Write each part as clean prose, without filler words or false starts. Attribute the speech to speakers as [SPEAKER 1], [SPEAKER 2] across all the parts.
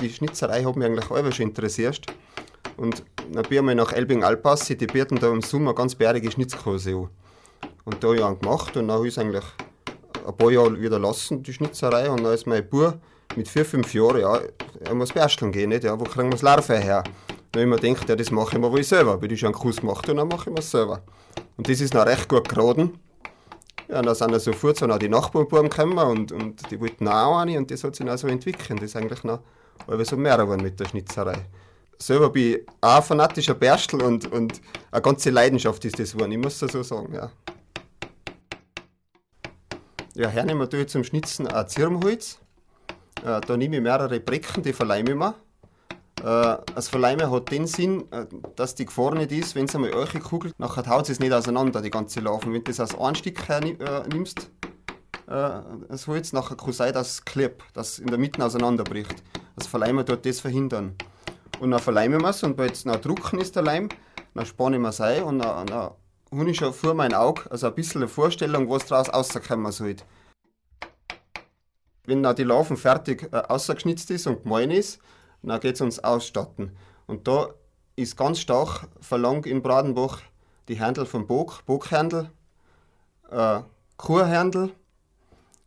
[SPEAKER 1] Die Schnitzerei hat mich eigentlich allweil schon interessiert. Und dann bin ich einmal nach Elbing-Alpass, die bieten da im Sommer ganz bärige Schnitzkurse an. Und da habe ich einen gemacht und dann habe ich es eigentlich ein paar Jahre wieder lassen, die Schnitzerei. Und dann ist mein Bub mit 4, 5 Jahren, ja, er muss Bersteln gehen, nicht? Ja, wo kriegen wir das Larve her? Dann habe ich mir gedacht, ja, das mache ich mir wohl selber. Weil ich schon einen Kurs gemacht habe, dann mache ich mir selber. Und das ist noch recht gut geraten. Ja, dann sind sofort so noch die Nachbarn gekommen und die wollten auch eine und das hat sich dann so entwickelt. Das ist eigentlich noch so mehr geworden mit der Schnitzerei. Selber bin ich auch ein fanatischer Berstel und eine ganze Leidenschaft ist das geworden, ich muss das so sagen. Ja, ja, hernehmen tue ich zum Schnitzen ein Zirbenholz. Da nehme ich mehrere Brecken, die verleime ich mir. Das Verleimen hat den Sinn, dass die Gefahr nicht ist, wenn es einmal kugelt, nachher haut es nicht auseinander, die ganze Larven. Wenn du das aus einem Stück her nimmst, das Holz, nachher kann es sein, dass es klebt, dass es in der Mitte auseinanderbricht. Das Verleimen tut das verhindern. Und dann verleimen wir es und weil es noch trocken ist, der Leim, dann spanne ich es ein und dann habe ich schon vor mein Auge, also ein bisschen eine Vorstellung, was daraus rauskommen sollte. Wenn dann die Larven fertig ausgeschnitzt ist und gemahlen ist, dann geht es ums Ausstatten. Und da ist ganz stark verlangt in Bradenbach die Händel vom Bock, Bockhändel, Kurhändel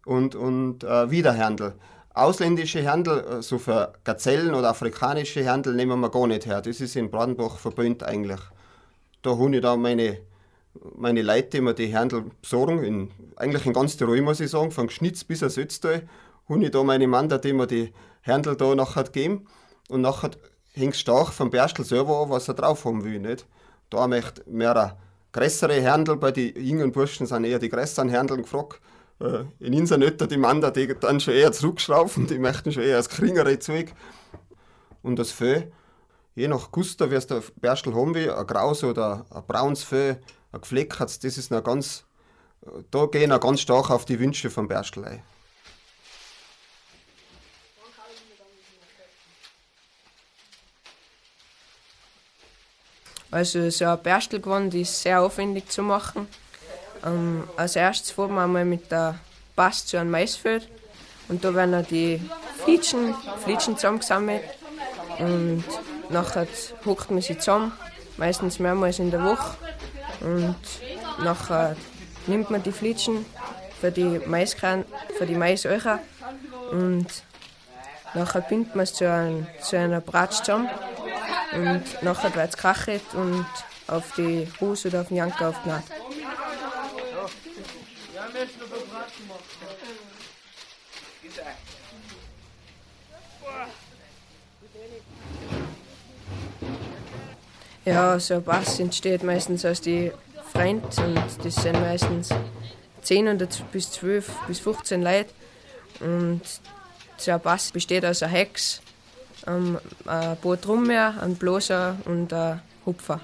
[SPEAKER 1] und Wiederhändel. Ausländische Händel, so für Gazellen oder afrikanische Händel, nehmen wir gar nicht her. Das ist in Bradenbach verbrannt eigentlich. Da habe ich da meine Leute, die mir die Händel besorgen, eigentlich in ganz Tirol, muss ich sagen, von Gschnitz bis ans Ötztal, habe ich da meine Männer, die mir die Händel da nachher geben. Und nachher hängt es stark vom Berstel selber an, was er drauf haben will. Nicht? Da möchte mehr größere Händel, bei den jungen Burschen sind eher die größeren Händel gefragt. In unseren Alter, die Männer, die dann schon eher zurückschrauben, die möchten schon eher das geringere Zeug. Und das Fell, je nach Guster, wie es der Berstel haben will, ein graues oder ein braunes Fell, ein gefleckertes, das ist noch ganz, da gehe ich noch ganz stark auf die Wünsche vom Berstel ein.
[SPEAKER 2] Also so ein Berstelgewand ist sehr aufwendig zu machen. Als erstes fahren wir einmal mit der Pass zu einem Maisfeld und da werden dann die Flitschen zusammengesammelt und nachher hockt man sie zusammen, meistens mehrmals in der Woche. Und nachher nimmt man die Flitschen für die Maiskern, für die Maisöcher und nachher bindet man es zu einer Bratsch zusammen. Und nachher wird es gekachelt und auf die Hose oder auf den Janker aufgenäht. Ja, so ein Bass entsteht meistens aus den Freunden und das sind meistens 10 oder bis 12 bis 15 Leute. Und so ein Bass besteht aus einer Hex, ein paar Trummer, einem Bloser und einem Hupfer.